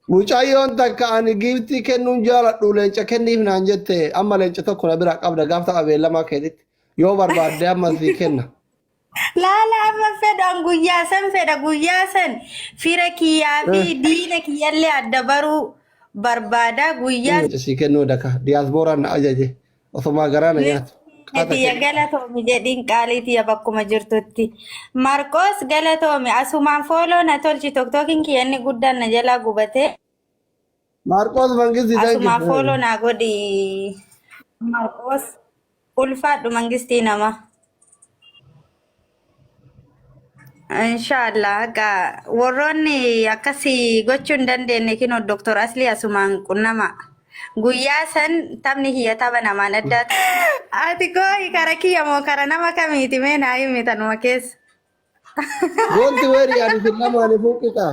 Mucayyoon takka ani giiftii kennuun jaaladhu leenca kenniif naan jette amma leenca tokko na biraa qabda gaaf tapha beellamaa keetitti yoo barbaadde amma sii kenna. Laala amma fedhu an guyyaa san fedha guyyaa san fira kiyyaa fi diina kiyyallee adda baruu barbaada guyyaa Leenca sii kennuu daka diyaasbooraan na ajaje Osumaa garaa na nyaatu. Qaata Tiyya kenna. galatoomi jedhiin qaalii tiyya bakkuma jirtutti. Marqoos galatoomi asumaan fooloo na tolchi toktookiin kiyya inni guddaan na jalaa gubate Maarqoos Mangistii thank you. asumaan fooloo naa godhi. Marqoos ulfaadhu mangistii nama. Inshaallah haqa warroonni akkasii gochuu hin dandeenye kinoo Dr. Aslii asumaan qunnama. Guyyaa san taphni kiyya tapha namaan addaa. Ati kooyi kara kiyya moo kara nama kamiiti mee naa himi tanuma keessa. Wanti weeri ani isin lamaanifuu qixa.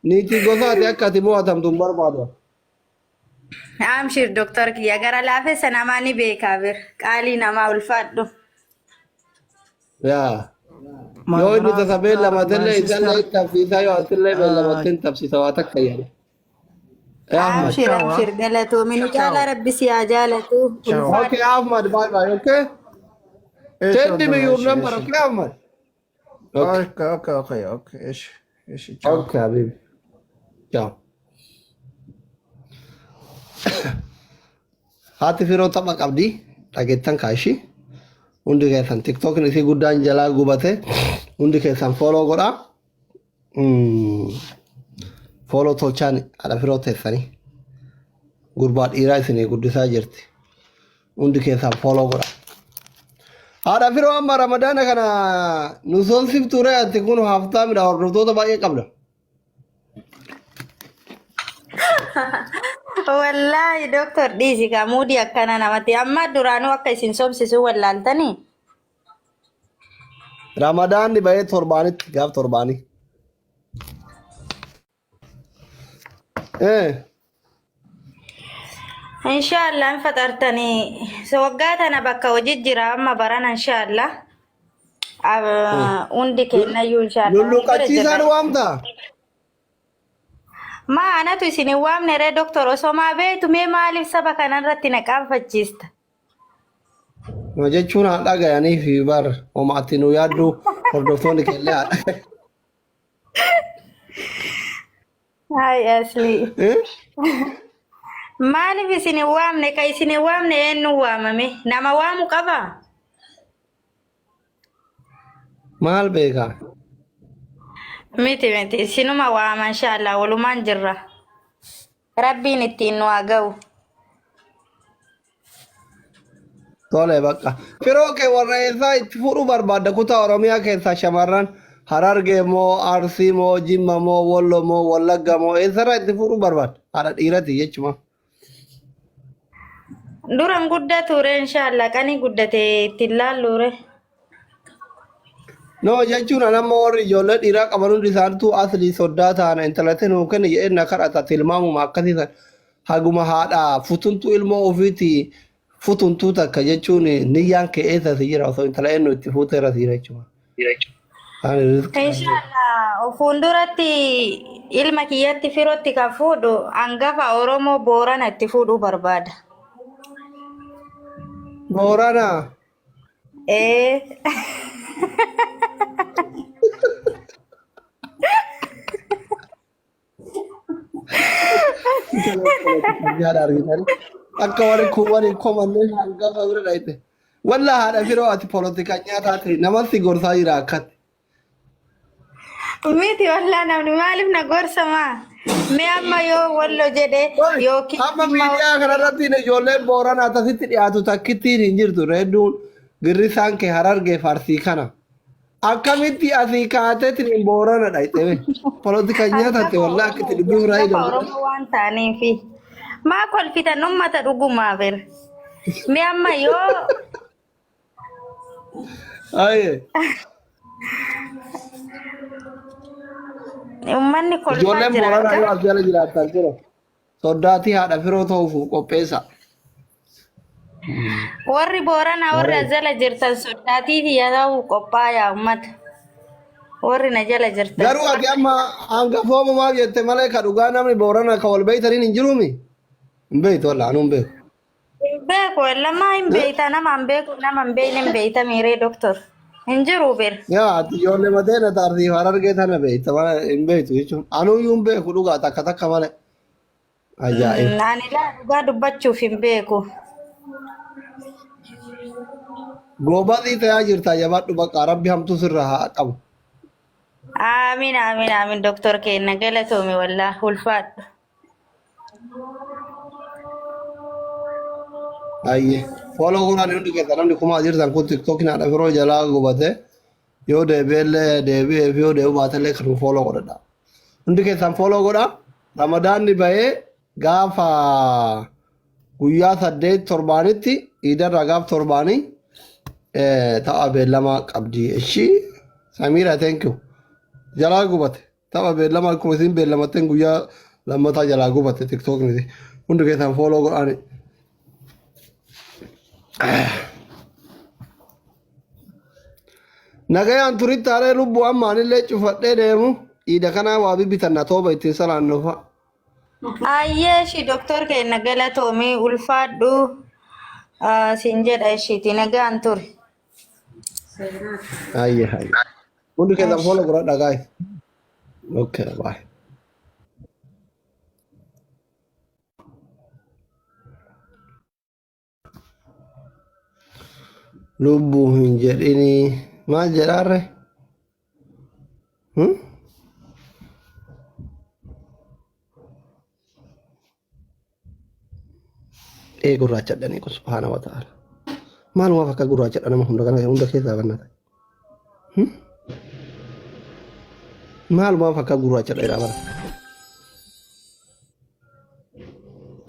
Niitii gosaati akka ati mo'atamtu hin barbaadu. Amshir Dr. kiyya gara laafessa namaa ni beekaa bir qaalii namaa ulfaadhu. Yaa. Yoo inni tasa beellamatellee My isallee sister. itti tabsiisaa yoo atillee beellamatte hin tabsiisa waa takka jedhe. Yaa Ahmad. Amshir Ciao, amshir galatoomi nu Ciao. caalaa rabbi si haa jaalatu Ciao. ulfaadhu. Okay Ahmad bye bye okay. ايش Send me والله your ايش number ايش okay Ahmad. Okay. اوكي اوكي اوكي اوكي ايش ايش تشاو Okay habibi. Ciao. Haati firoo tapha qabdi dhageettan kaashi. Hundi keessan tiktookni isii guddaan jalaa gubate hundi keessan follow godhaa. Follow tolchaan haadha firoo teessanii gurbaa dhiiraa isinii guddisaa jirti. Hundi keessan follow godhaa. Haadha firoo amma ramadaana kana nu soomsiftu ree ati kun haftaamidha hordoftoota baay'ee qabda. Wallaahi doktor dhiisi kaa muudii akkana namatti amma duraanuu akka isin sobsisuu wallaaltanii. Ramadaanni bahee torbaanitti gaaf torbaanii. Eh, Inshaallah hin faxartanii so waggaa tana bakka hojii jira amma barana inshaallah. Hundi kennayyuu inshaallah wal bira Lulluqachiisaan jirra. waamta? Maa anatu isin hin waamne ree doktor osoo maa beektu mee maaliif saba kanarratti na qaanfachiista? No jechuun haa dhagayanii fi bar homa ati nu yaaddu hordoftoonni keellee haa dhagayan. Hayi Aslii. Eh? Maaliif isin hin waamne? Ka isin hin waamne eenyu waamame? Nama waamu qabaa? Maal beekaa? Miti miti isinuma waama inshaallah walumaan jirra. Rabbiin ittiin nu haa ga'u. Tole bakka. Firoo kee warra eessaa itti fuudhuu barbaadda kutaa Oromiyaa keessaa shamarran Harargee moo Arsii moo Jimma moo Wollo moo Wallagga moo eessarraa itti fuudhuu barbaadda? Haadha dhiirati jechuma. Duran guddatuure inshaallah qanii guddate ittiin laalluure. No jechuun an amma warri ijoollee dhiiraa qaban hundi isaaniitu aslii soddaa taana intalatti nuu kenni jedhee na kadhata tilmaamuma akkasii san haguma haadha futuntuu ilmoo ofiiti futuntuu takka jechuun niyyaan kee eessa si jira osoo intala eenyu itti fuuteera si jira jechuudha. Ani rizqii Inshaallah fuulduratti ilma kiyyatti firootti kan fuudhu hangafa Oromoo Boorana itti fuudhuu barbaada. Boorana. Ee. Nyaadha argitanii. Akka warri kuuwwan hin komanne hangafa bira dhayite. Walla haadha firoo ati polotikanyaa taate namatti gorsaa jira akkatti. Miti wallaa namni maaliif na gorsa maa? Mee amma yoo wallo jedhe yookiin Amma amma miidiyaa kanarratti ijoolleen Booranaa tasitti dhiyaatu takkittiin hin jirtu. Reedduun girrisaan kee Harargee Farsii kana. Akkamitti asii kaateetiin Boorana dhayxe bee? Polotikanyaa taate hangafa wallaa akkitti Oromoo dubbii biraa hangafa hidhamu. Oromoo waan ta'aniifi. Maa kolfitan ummata dhugumaa bir. Mee amma yoo Aye. Uummanni kolfaa Ijoolleen jira Booranaa argaa. yoo as jala jiraattan jira. Soddaatii haadha firoo ta'uuf qopheessa. Warri Booranaa warri as jala jirtan soddaatii tiyya ta'uu qophaayaa uummata. Warri na jala jirtan. Garuu ati amma hangafooma maal jette malee ka dhugaa namni Boorana ka wal beeytaniin hin jiruumi? Hin beeytu walla anuu hin beeku. Hin beeku lamaa hin beeyta nama hin beeku nama hin beeyne hin beeyta miiree doktor. Hin jiru bir. Yaa ati ijoollee matee na taartii harargee tana beeyta malee hin beeytu jechuun. Anuuyyuu hin beeku dhugaa takka takka malee. Ajaa'ib. Ani laa dhugaa dubbachuuf hin beeku. Goobazii ta'aa jirta jabaadhu bakka rabbi hamtuu sirra haa qabu. Aamin aamin aamin doktor keenya galatoomi wallaa ulfaadhu. Ayyee. Follow godhaan hundi keessa namni kumaa jirtan kun tiktokiin haadha firoo jalaa gubate yoo deebi'ellee deebi'ee fi yoo deebi'u baatellee kan follow godhadha. Hundi keessan follow godha. Ramadaanni bahee gaafa guyyaa 8 torbaanitti iidarraa gaaf torbaanii tapha beellama qabdi. Ishii Samiira thank you. Jalaa gubate. Tapha beellama akkuma isin beellamatteen guyyaa lammataa jalaa gubate tiktookni. Hundi keessan follow godhaani. Nagayaan turitti haree lubbuu amma anillee cufadhee deemu iida kanaa waa bibitanna tooba ittiin salaannu fa'a. Ayyee ishii doktor keenya galatoomi ulfaadhu siin jedha ishiiti nagaan turi. Ayyee ayyee. Hundi keessan follow godhadhaa guys. Okay bye. Lubbuu hin jedhinii maal jedhaarre? Hmm? Ee gurraachadhanii kun subhaana wa ta'ala. Maalumaaf akka gurraachadha nama hunda kana hunda keessaa bannata. Hmm? Maalumaaf akka gurraachadha jedhaa bara.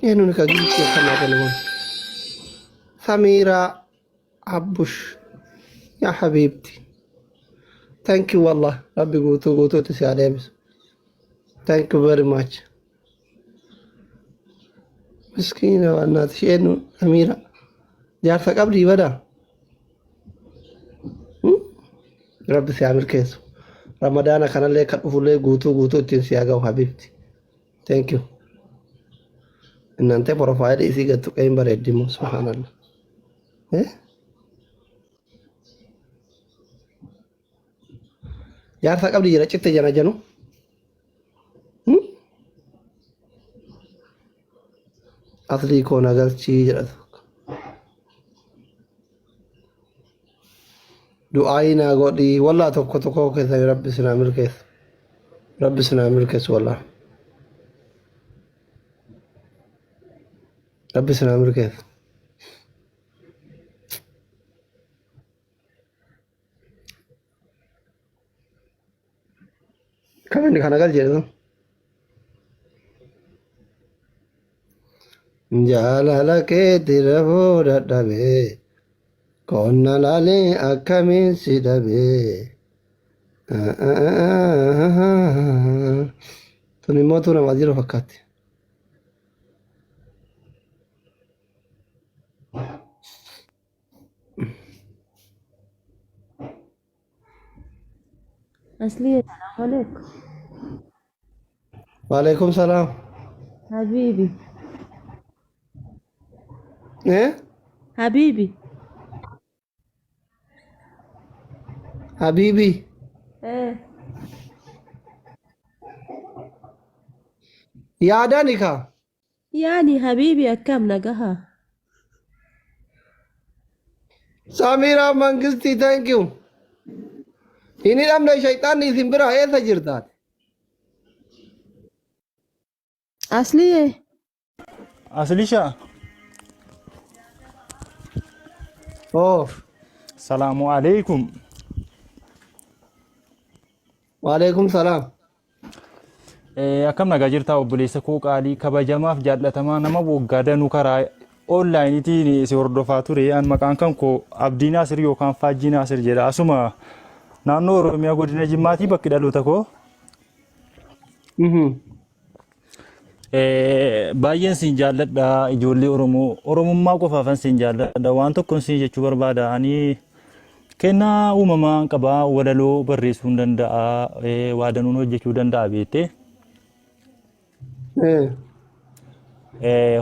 Eenyuun ka giiftii akkanaa kennu kun? Samiiraa Abbush. Yaa habiibti. Thank you wallah. Rabbi guutuu guutuutti si haa deebisu. Thank you very much. Miskiina waannaati isheen Samiira. Jaarsa qabdii badaa. Rabbi si haa milkeessu. Ramadaana kanallee kan dhufullee guutuu guutuu ittiin si haa ga'u habiibti. Thank you. Innantee profaayilii isii gad tuqee hin bareeddi immoo subhaanallah. Eh? Jaarsa qabdi jira citte jana janu. Hmm? Aslii koo na galchii jedha tokko. Du'aayii naa godhii wallaa tokko tokko keessanii rabbi sinaa milkeessu. Rabbi sinaa milkeessu wallaa. Rabbi sinaa milkeessu. Kam inni kana gal jedhu? Jaalala keetti rafuu dadhabee qonna laalee akkamiin si dhabee. Tun immoo tun nama jiru fakkaatti. Aslii salaamu alaikum. Waalaikum salaam. Habibi. Eh? Habibi. Habibi. Eh. Yaadani kaa. Yaani habibi akkam nagaha. Samiraa Mangistii thank you. Hin hidhamne shayxaanni isin bira eessa jirtaate? Asliyee. Aslisha, Oh, salaamu alaikum. waalaikum salaam. Akkam nagaa jirtaa obboleessa koo qaalii kabajamaaf jaallatamaa nama waggaa danuu karaa onlaayiniitiin si hordofaa ture. An maqaan kan koo Abdii Naasir yookaan Faajjii Naasir jedha. Asuma naannoo Oromiyaa godina Jimmaatii bakki dhaloota koo. Baay'een siin jaalladha ijoollee Oromoo. Oromummaa qofaafan siin jaalladha. Waan tokkon siin jechuu barbaada. Ani Kennaa uumamaa qaba walaloo barreessuu hin danda'a waa danuun hojjechuu danda'a beektee.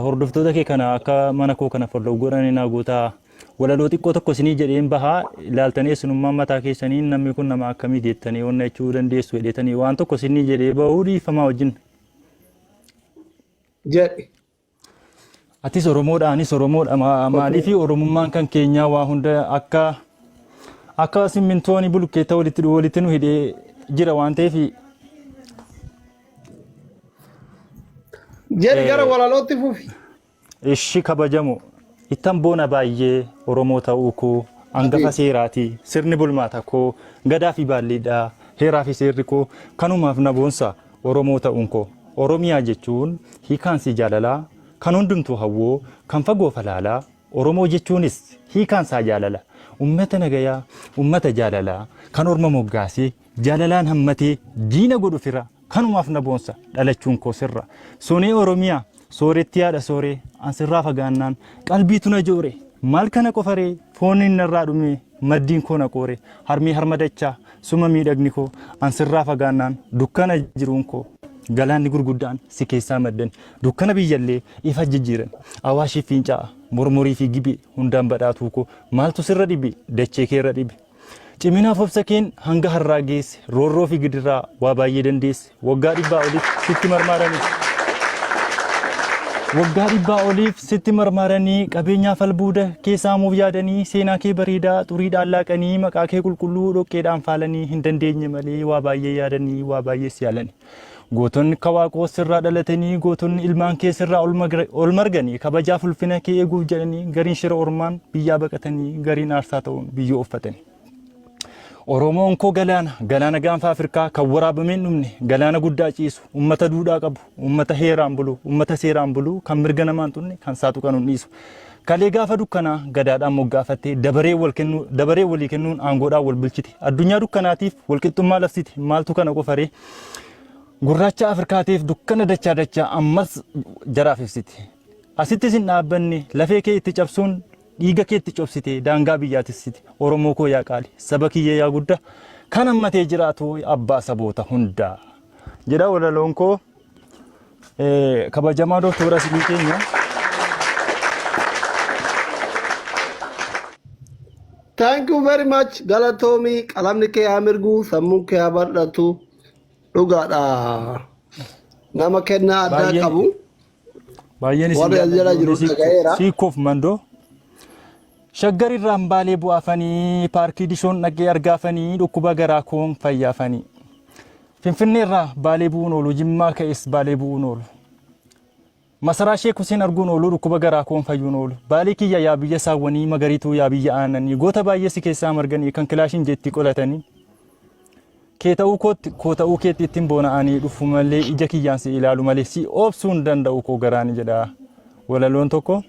Hordoftoota kee kana akka mana koo kana follow godhanii naa gootaa walaloo xiqqoo tokko isinii jedheen bahaa ilaaltanii isinummaan mataa keessanii namni kun nama akkamii jettanii wanna jechuu dandeessu jedheetanii waan tokko isinii jedhee bahuu dhiifamaa wajjin. Jedhi. Atis Oromoodha anis Oromoodha maaliif Oromummaan kan keenyaa waa hunda akka akka simmintooni bulukkeetta walitti walitti nu hidhee jira waan ta'eef Jedhi gara walalootti fufi. Ishi kabajamu ittan boona baay'ee Oromoo ta'uu koo angafa seeraati sirni bulmaata koo gadaa fi baalliidha heeraa fi seerri koo kanumaaf na boonsa Oromoo ta'uun koo. Oromiyaa jechuun hiikaansii jaalalaa kan hundumtuu hawwoo kan fagoo falaalaa Oromoo jechuunis hiikaansaa jaalala ummata nagayaa ummata jaalalaa kan orma moggaasee jaalalaan hammatee diina godhu fira kanumaaf na boonsa dhalachuun koo sirra sonee Oromiyaa sooretti haadha sooree an sirraa fagaannaan qalbiitu na joore maal kana qofaree fooniin narraa dhumee maddiin koo na qoore harmee harma dachaa suma miidhagni koo an sirraa fagaannaan dukkana jiruun koo galaanni gurguddaan si keessaa maddan dukkana biyyallee ifa jijjiiran awaashii fincaa'a mormorii fi gibee hundaan badhaatuu koo maaltu sirra dhibe dachee keerra dhibe Ciminaaf obsa keen hanga har'aa geesse roorroo fi gidiraa waa baay'ee dandeesse waggaa dhibbaa oliif sitti marmaaranii waggaa dhibbaa oliif sitti marmaaranii qabeenyaaf albuuda kee saamuuf yaadanii seenaa kee bareedaa xuriidhaan laaqanii maqaa kee qulqulluu dhoqqeedhaan faalanii hin dandeenye malee waa baay'ee yaadanii waa baay'ees yaalanii. Gootonni akka waaqoo sirraa dhalatanii gootonni ilmaan kee sirraa ol marganii kabajaaf ulfina kee eeguuf jedhanii gariin shira ormaan biyyaa baqatanii gariin aarsaa ta'uun biyyoo uffatanii. Oromoon koo galaana, galaana gaanfa Afrikaa kan waraabamee hin dhumne, galaana guddaa ciisu, ummata duudhaa qabu, ummata heeraan bulu, ummata seeraan bulu, kan mirga namaa hin tuqne, kan isaa tuqan hin dhiisu. Kalee gaafa dukkanaa gadaadhaan moggaafattee dabaree wal kennuu, dabaree walii kennuun aangoodhaan wal bulchite. Addunyaa dukkanaatiif walqixxummaa labsite. Maaltu kana qofaree? Gurraacha Afrikaatiif dukkana dachaa dachaa ammas jaraaf ibsite. Asittis hin dhaabbanne lafee kee itti cabsuun dhiiga kee itti cobsite daangaa biyyaa tissite. Oromoo koo yaa qaali, saba kiyya yaa guddaa, kan hammatee jiraatu abbaa saboota hundaa. Jedha walaloon koo kabajamaa Dooktor Asilii keenya. Thank you very much. Galatoomi qalamni kee haa mirgu, sammuun kee haa bal'atu. Dhugaadha. Nama kennaa addaa qabu. Baay'een isin Warri as jala jiru dhaga'eera. Siikoof mandoo. Shaggar irraan baalee bu'aafanii paarkii dishoon dhaqee argaafanii dhukkuba garaa koon fayyaafanii. Finfinnee irraa baalee bu'uun oolu jimmaa ka'es baalee bu'uun oolu. Masaraa Sheek Huseen arguun oolu dhukkuba garaa koon fayyuun oolu. Baalee kiyya yaa biyya saawwanii magariituu yaa biyya aannanii goota baay'ee si keessaa marganii kan kilaashiin jeetti qolatanii. Kee ta'uu kootti koo ta'uu keetti ittiin boona ani dhufu malee ija kiyyaan si ilaalu malee si obsuu hin danda'u koo garaani jedha walaloon tokko.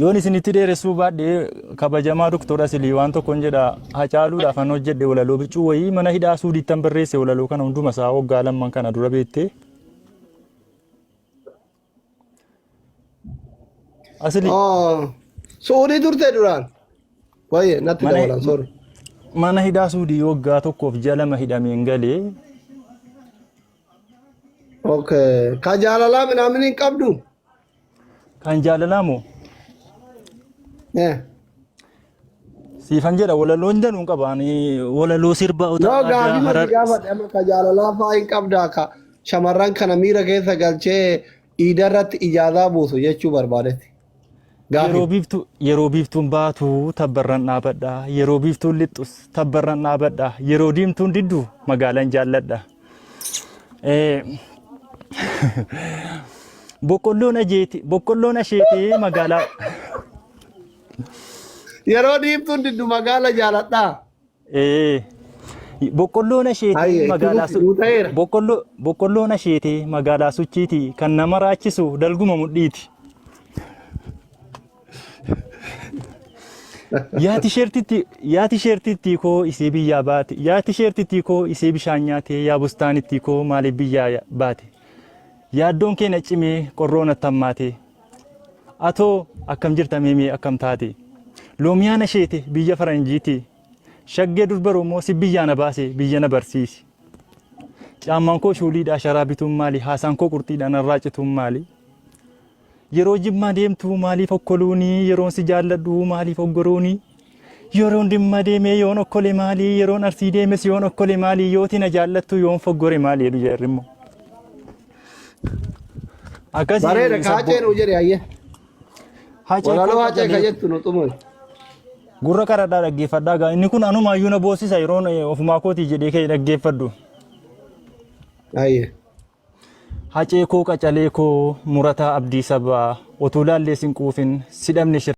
Yoon isinitti dheeressuu baadhe kabajamaa Doktor Asilii waan tokkon jedha Hacaaluudhaaf an hojjedhe walaloo bicuu wayii mana hidhaa Suudiittan barreesse walaloo kana hunduma isaa waggaa lamman kana dura beettee. Asilii. Oh, Suudii turte duraan. Wayyee natti Mana- dabalan sorry. Mana hidhaa Suudii waggaa tokkoof ji'a lama hidhameen galee Okay. Ka jaalalaa minaamin hin qabdu? Kan jaalalaa moo? Eh. Siifan jedha walaloon jedhu hin qaba. Ani walaloo sirba No aadaa gaafii mati harar. gaafadhe amma ka jaalalaa fa'aa hin qabdaa ka shamarran kana miira keessa galchee iida irratti ijaazaa buusu jechuu barbaadetti. Yeroo Gaafii. biiftu yeroo biiftuun baatu tabbarran dhaabadha. Yeroo biiftuun lixxus tabbarran dhaabadha. Yeroo diimtuun diddu magaalan jaalladha. Boqqolloon ajeeti boqqolloon asheetee magaalaa Yeroo diimtuun diddu magaala jaaladhaa. Boqqolloon asheetee Hayyee itti magaalaa fufi nuu ta'eera. boqqolloon asheetee magaalaa suchiiti kan nama raachisu dalguma mudhiiti. Yaa tisheertitti yaa tisheertittii koo isee biyyaa baate yaa tisheertittii koo isee bishaan nyaate yaa bustaanittii koo maaliif biyyaa baate yaaddoon kee na cimee qorroo natti hammaate atoo akkam jirta meemee akkam taate Loomiyaan asheete biyya faranjiiti. Shaggee durba Oromoo si biyyaa na baase biyya na barsiisi. Caammaan koo shuuliidha sharaa bituun maali? Haasaan koo qurxiidha narraa cituun maali? Yeroo jimmaa deemtu maaliif okkoluuni? Yeroon si jaalladhu maaliif oggoruuni? Yeroon dimma deemee yoon okkole maali? Yeroon arsii deemes yoon okkole maali? Yooti na jaallattu yoon foggore maali? Jedhu jarri immoo. Akkasii Bareeda ka hacee nuu jedhe hayyee. Hacee Walaloo koo hacee ka qacalee jettu nu xumuri. Gurra qaradhaa dhaggeeffadhaa gaa inni kun anumaayyuu na boossisa yeroon ofumaa kootii jedhee ka'e dhaggeeffadhu. Hayyee. Hacee koo qacalee koo murataa abdii sabaa otuu laallee sin quufin si dhabne shira.